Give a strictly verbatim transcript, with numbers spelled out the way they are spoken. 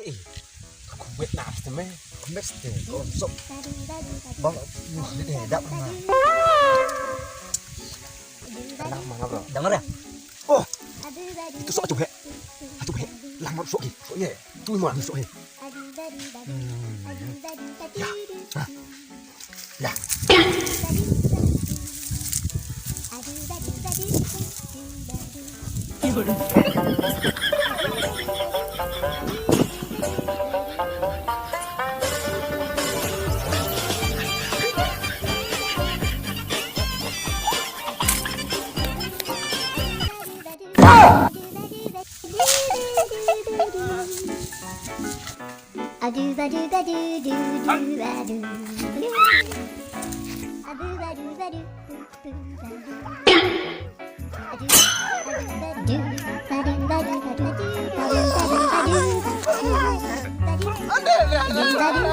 Eh, aku buat nas tu meh. Aku mesti. Oh, sok. Bang, uh, ni deh, dak pernah. Kenapa mana, bro? Dengar ya? Oh, itu sok aja, heh. Aja, heh. Lamar sok, eh. Sok, eh. Tu mana sok, eh. Hmm. Ya. Ha. Ya. Adu ba du ba du du du ba du. Adu ba du ba du du du ba du. Adu ba du ba du ba du ba du ba du ba du ba du. Adu ba du.